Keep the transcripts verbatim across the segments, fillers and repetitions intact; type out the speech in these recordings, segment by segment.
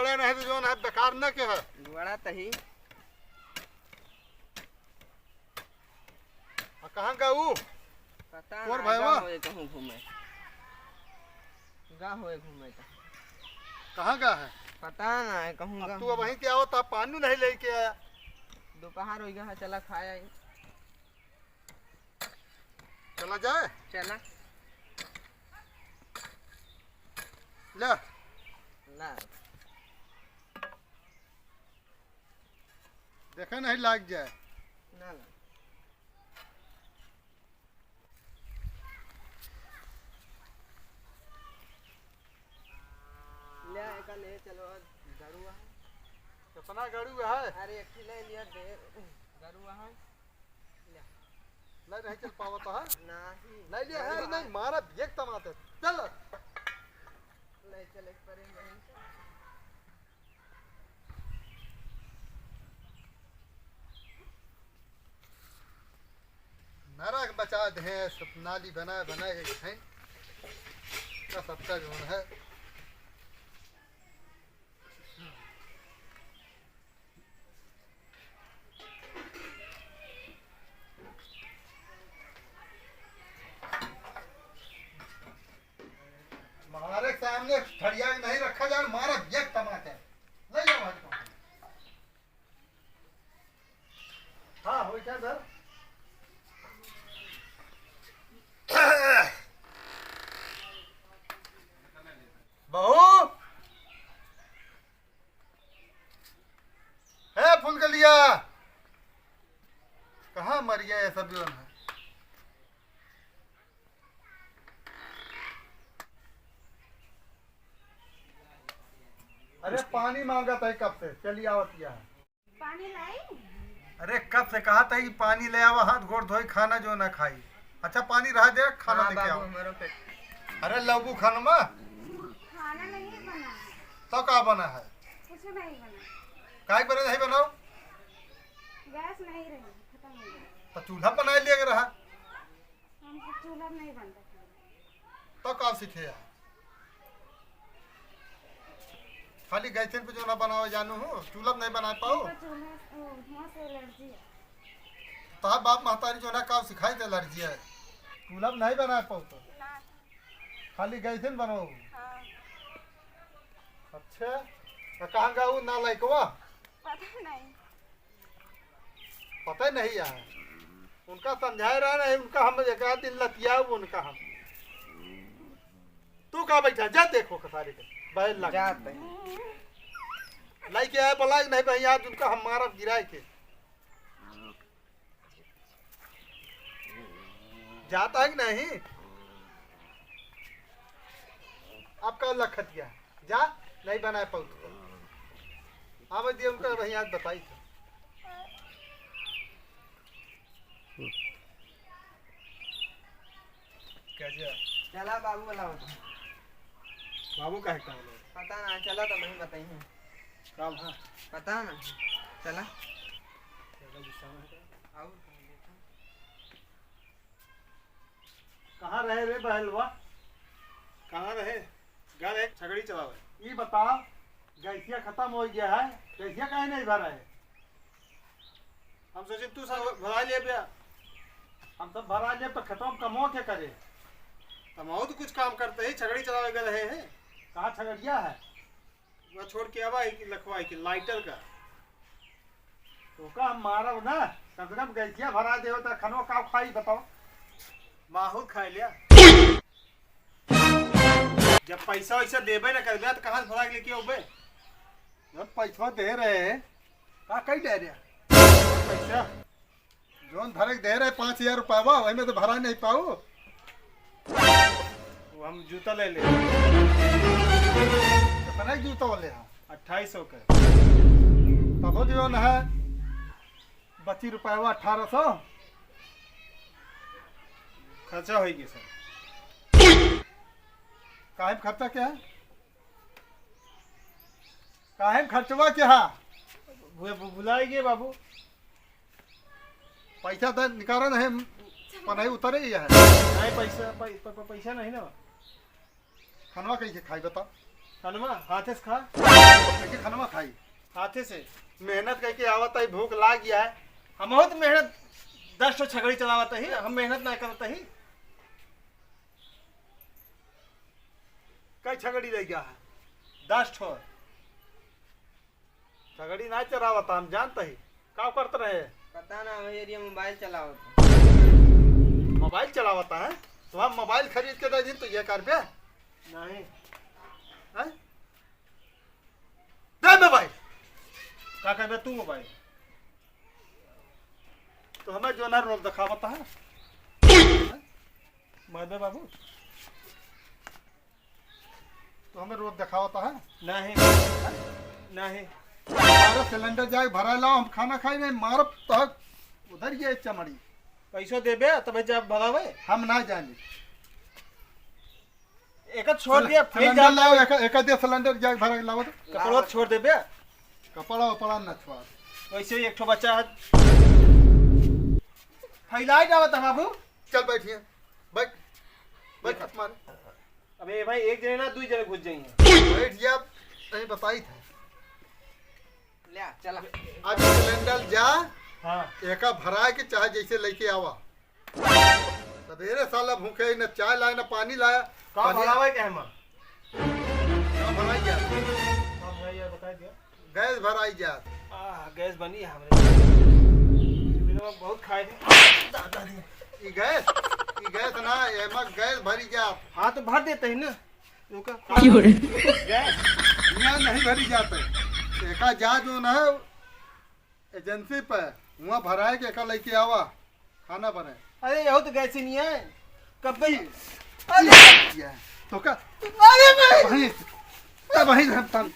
नहीं तो जौन है बेकार न के है। बड़ा तही। आ, कहाँ गा ऊ? पता कौन ना, भाई गा वा? होए कहूँ घूमे। गा होए घूमे का। कहाँ गा है? पता ना है, कहूँ अब गा तू होए। अबहीं के आवत, पानी नहीं लेके आया। दोपहर होइ गा है, चला खाए आई। चला जाए? चला। ले। ना। देखा नहीं लाग जाए। ना, ना। ले, एका ले चलो, गरुआ है। कितना गरुआ है? अरे, एक ठे ले लिया, दे, गरुआ है। ले। ले, नहीं चल पावत है? नहीं। ले लिया है, नहीं, मारा, एक तमाते। चल। ले चल, एक परे बहन से। नरक बचा दे, सब नाली बना, बना के खाएं। का सबका जो है। मारे सामने फरिया के नहीं रखा जाए, मारा एक तमाचा। ले जाओ भाई को। हाँ, हो क्या सर? बहू, हे फुलगलिया, कहाँ मर गया ये सब जौन है? अरे पानी मांगत है कब से, चली आवत या। पानी लाई? अरे कब से कहत है कि पानी ले आवा, हाथ गोड़ धोई, खाना जो ना खाई। अच्छा पानी रहा दे, खाना हाँ, लेके बाबू, आओ। हमारा पेट। अरे लौबू खानमा। खाना नहीं बना। तो का बना है? कुछ नहीं बना। काहे बने नहीं बनाओ? गैस नहीं रही, खत्म हो गया। तो चूल्हा बना लिया के रहा। हमको चूल्हा नहीं बनता खाना। तो का सीखे यार? खाली गैसन पे जो ना बनावे जानू हूँ, चूल्हा नहीं बना पाओ। हमको चूल्हा, ओ, धुआं से एलर्जी है। तोहार बाप महतारी जो ना का सिखाई दे एलर्जी है, चूल्हा नहीं बना पाओ तो। ना। खाली गैसन बनाओ। हाँ। अच्छा, तो कहाँ गा ऊ नालायकवा? पता नहीं। पता नहीं है। उनका समझाए रहा नहीं, उनका हम एक आध दिन लतियाऊ उनका हम। तू का बैठा, जा देखो कसारे के, बैल लगा। जाते हैं। लाई के आए, बोला कि नहीं भाई, आज उनका हम मारब गिराए के। जाता है कि नहीं? आपका लखतिया, जा, नहीं बनाए पाऊ तो। आवे दिए उनका, वहीं आज बताई तो। कैसे? चला बाबू वाला होता। बाबू का है काम है? पता ना, चला तो नहीं बताई है। काम है? पता ना, चला। चला गुस्सा में है। और कहाँ रहे रे बहलवा? कहाँ रहे? घर एक छगड़ी चलावे। ई बता, गैसिया खत्म हो गया है, गैसिया काहे नहीं भरा है? हम सोचे तू सब भरा ले बे। हम सब भरा ले तो खेतवा में कमवा के करे? हम और तो कुछ काम करते ही छगड़ी चलावे गए रहे हैं। कहाँ छगड़िया है? वह छोड़ के आवा है कि लखवा है कि लाइटर का। तो का हम मारब ना, कम से कम गैसिया भरा देवे तो खनवा का खाई बताओ? माहौल खाए लिया। जब पैसा वैसा देबे ना करबे तो कहाँ से भरा के लेके आउबे? जब पैसा दे रहे हैं, का कही दे रहे हैं? पैसा? जौन भरे के दे रहे पाँच हजार रुपया, वही में तो भरा नहीं पाऊ। वो हम जूता ले ले। कितना के जूता ले? हाँ, अट्ठाईस सौ के। तब जो है पच्चीस रुपया, अठारह सौ खर्चा होई गया सर। काहे में खर्चा क्या है? काहे में खर्चवा क्या है? भु-, भु-, भुलाई गए बाबू। पैसा तो निकाला नहीं, पनाई उतरे ही है। नहीं पैसा, पै-, पै-, पै-, पैसा नहीं ना। खनवा कैसे खाई बता? खनवा हाथे से खा। कैसे खनवा खाई? हाथे से। मेहनत करके आवत ही, भूख लाग गया है। हम बहुत मेहनत, दस ठो छगड़ी चलावत ही, हम मेहनत ना करत ही। कई छगड़ी रह गया है? दस ठो। छगड़ी ना चरावत, हम जानत ही। का करत रहे? पता ना, वही एरिया मोबाइल चलावत। मोबाइल चलावत है? तो हम मोबाइल खरीद के दे दी तो ये करबे? नहीं। हैं? दे मोबाइल। का करबे तू मोबाइल? तो हमें जो ना रोल दिखावत है। माधव बाबू। तो हमें रोज दिखावत है? नहीं। नहीं। अरे सिलेंडर जाए भराए लाओ, हम खाना खाई नहीं, मारब तक उधर ये चमड़ी। पैसो देबे तबे जब भरावे। हम ना जाने। एक छोड़ चल, दिया, फिर सिलेंडर जाओ। लाओ, एक, एक दे सिलेंडर जाए भरा के लाओ तो। कपड़ो छोड़ देबे। कपड़ा उपड़ा न छोड़। वैसे ही एक ठो बच्चा है। फैलाई जावत है बाबू। चल बैठिए, बैठ, बैठ, हाथ मार। अबे भाई, एक जने ना, दुई जने घुस जाइए। बैठ जा, तनी बताई था। ले आ, चला। अब सिलेंडर जा, हाँ। एका भरा के चाहे जैसे लेके आवा। सवेरे साला भूखे न चाय लाया, न पानी लाया। का पानी भरावे के है माँ? का भराई जा? का भराई जा, बताई दिया। गैस भराई जात। आह, गैस बनी है हमरे। सुबह बहुत खाए थे। दादा रे। ई गैस, ई गैस ना, एमा गैस भरी जात। हाँ, तो भर देते हैं ना। रुका। क्यों रे? गैस। यहाँ नहीं भरी जात है। एका जा जो ना एजेंसी पे, वहाँ भराए के एका लेके आवा। खाना बने। अरे, यहू तो गैस ही नहीं है। कब भाई? अरे! ये तो का? अरे भाई! वहीं, तब वहीं हम तन।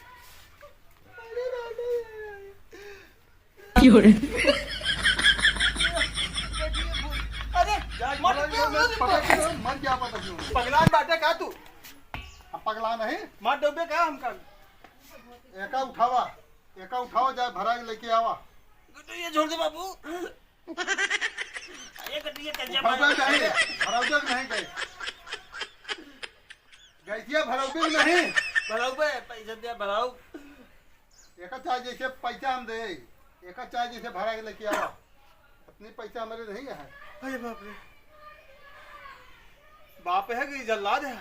अरे! जा, मत, मर, मत, मत, मत। मर गया पता क्यों? पगलान बाटे का तू? हम पगला नहीं। मार डोबे का हमका? एका उठावा, एका उठावा, जाए भरा के लेके आवा। ये छोड़ दे बाबू। ये कटिए, कटिए, भरौबे नहीं, भरौबे नहीं गए। गैसिया भरौबे नहीं। भरौबे, पैसा दिया, भराऊ। एका चाहे जैसे पैसा हम दे, एका चाहे जैसे भरा के लेके आवा। अपनी पैसा हमारे नहीं है। अरे बाप रे। बाप है कि जल्लाद है?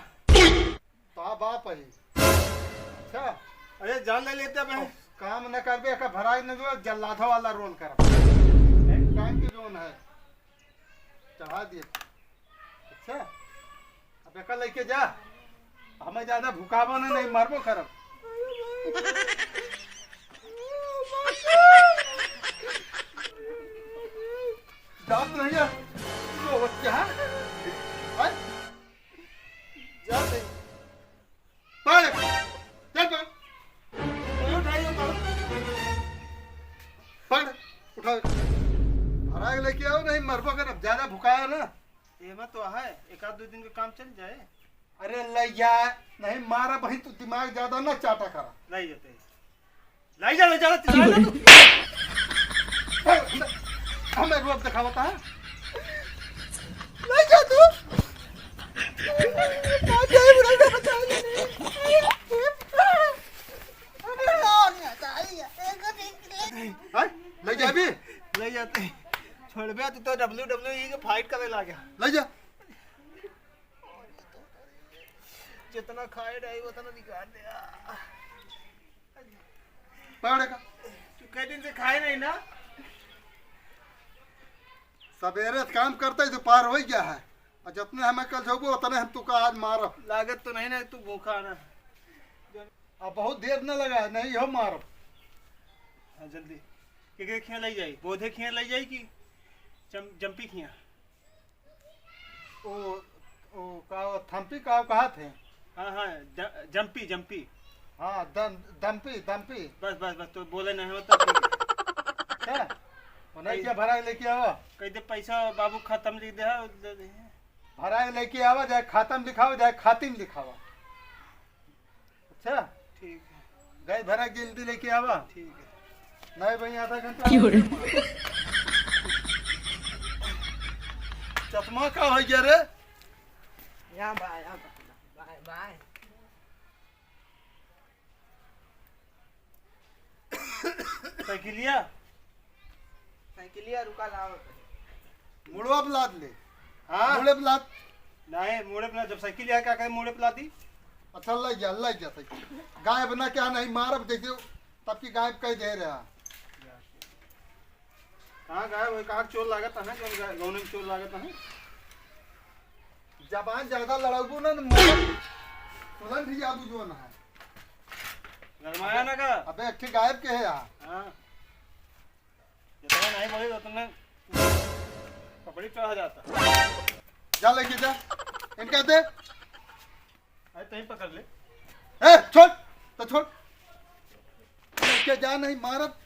बा-, बाप है। अच्छा। अरे जान ले लेते अब। अब काम न करबे, एका भराई न जो जल्लादा वाला रोल करब। एक टाइम के जोन है। चढ़ा दिए। अच्छा। अब एका लेके जा। हमें ज्यादा भुकाबो न, नहीं मरबो करब। जात नहीं है। लो, क्या? हैं? जा दे। पकड़। चल पकड़। पकड़, उठाइए, पकड़। पकड़, उठाओ। भरा के लेके आओ, नहीं मरबो कर, अब ज्यादा भुकाया ना। एमा तो है, एक आध दो दिन का काम चल जाए। अरे ले जा, नहीं मारा बहिन, तू दिमाग ज्यादा ना चाटा करा। ले जाते। लाई जा, लाई जा, लाई जा तू। हमें रोब दिखावता है। लाई जा तू। ना जाए, बुढ़ा जा, बचा ले। हैं? लाई जा अभी? लाई जाते। छोड़बे, तू तो डब्ल्यू डब्ल्यू ई के फाइट करे लागे। लाई जा। जितना खाए रही, उतना निकाल दे। पकड़े का। तू कई दिन से खाए नहीं ना? सवेरे से काम करते ही दोपहर हो गया है, और जितने हमें कल झोंकबो, उतने हम तुका आज मारब। लागत तो नहीं ना, तू भूखा ना। अब बहुत देर न लगा है, नहीं हो मारब। हाँ, जल्दी। केकरे खिया लई जाई? बोधे खिया लई जाई कि जम-, जम्पी खिया? ओ, ओ, का, ओ, थम्पी का, कहा थे? हाँ, हाँ, ज-, जम्पी, जम्पी। हाँ, दम-, दम्पी, दम्पी। बस, बस, बस, तो बोले नहीं होता तो। अच्छा, वो नहीं, क्या भरा के लेके आओ? कह दे पैसा बाबू खत्म लिख दे, हाँ, दे दे। भरा के लेके आवा, चाहे खातम लिखावा, चाहे खातिम लिखावा। अच्छा? ठीक है। गैस भरा के जल्दी लेके आवा। ठीक है। नहीं भाई, आधा घंटा क्यों रे? चश्मा का हो गया रे? यहाँ बा, यहाँ बा, बा, बा। साइकिलिया? साइकिलिया रुका, लाओ। मुड़वा पे लाद ले। हाँ? मुड़े पे लाद। नहीं, मुड़े पे ना, जब साइकिलिया क्या करे, मुड़े पे लादी। अच्छा, लाई जा, लाई जा साइकिल। गायब ना क्या नहीं, मारब जैसे तब की गायब कह दे रहा। कहाँ गायब होई, कहाँ चोर लागत है, जौन गा-, गौने में चोर लागत है। जबान ज्यादा लड़ाबू ना, न मोहर तुरंत ही आबू जो ना है। गरमाया ना का? अबे, एक ठे गायब के है यहाँ। हाँ। जितना नहीं बोले, उतना पपड़ी चढ़ा जाता। जा लेके जा, इनका दे। अरे, तहीं पकड़ ले। ए, छोड़, तो छोड़। लेके जा, नहीं मारब।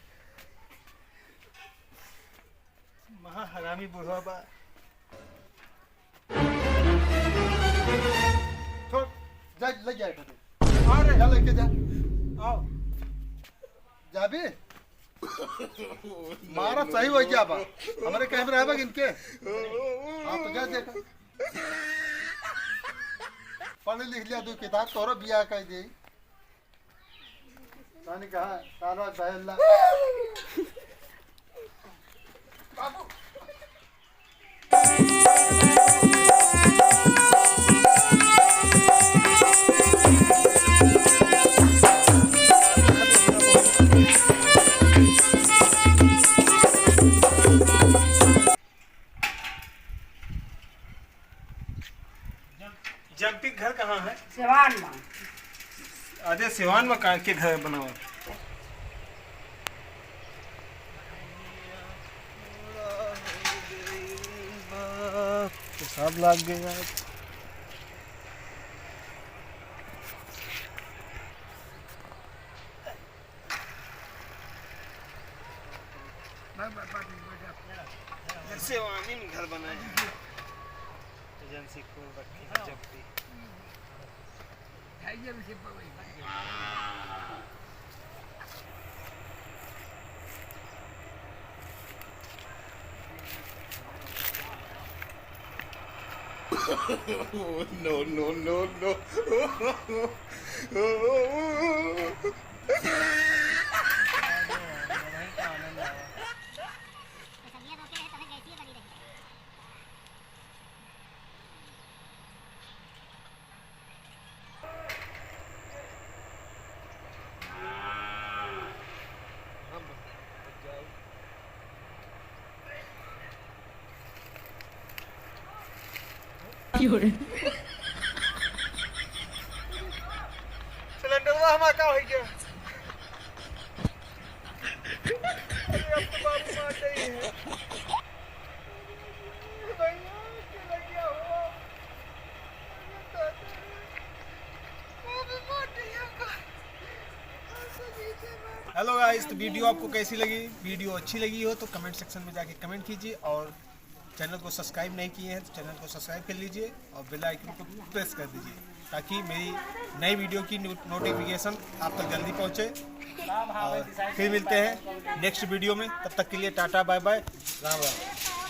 महा हरामी बुढ़वा बा। छोड़, जा, ले जा, इधर। अरे। जा लेके जा। आओ। जाबी? मारा सही हो गया बा। हमारे कैमरा है बा इनके। हाँ, तो जा देखा। पढ़ लिख लिया दो किताब, तोरो बियाह कर दे। तानी कहा, तारा बहला। जंपी घर कहाँ है? सिवान में। अरे, सिवान में का, के घर बनावा? पेशाब लाग गया। सेवानी में घर बनाए हैं। एजेंसी खोल रखी है जब भी। No, no, no, no। सिलेंडरवा हमार का होई गया? अरे, अब तो बाबू मार गई है। भैया, के लग गया हो? हेलो गाइस, तो वीडियो आपको कैसी लगी? वीडियो अच्छी लगी हो तो कमेंट सेक्शन में जाके कमेंट कीजिए और चैनल को सब्सक्राइब नहीं किए हैं तो चैनल को सब्सक्राइब कर लीजिए और बेल आइकन को प्रेस कर दीजिए ताकि मेरी नई वीडियो की नो-, नोटिफिकेशन आप तक जल्दी पहुँचे। और फिर मिलते हैं नेक्स्ट वीडियो में, तब तक के लिए टाटा बाय बाय, राम राम।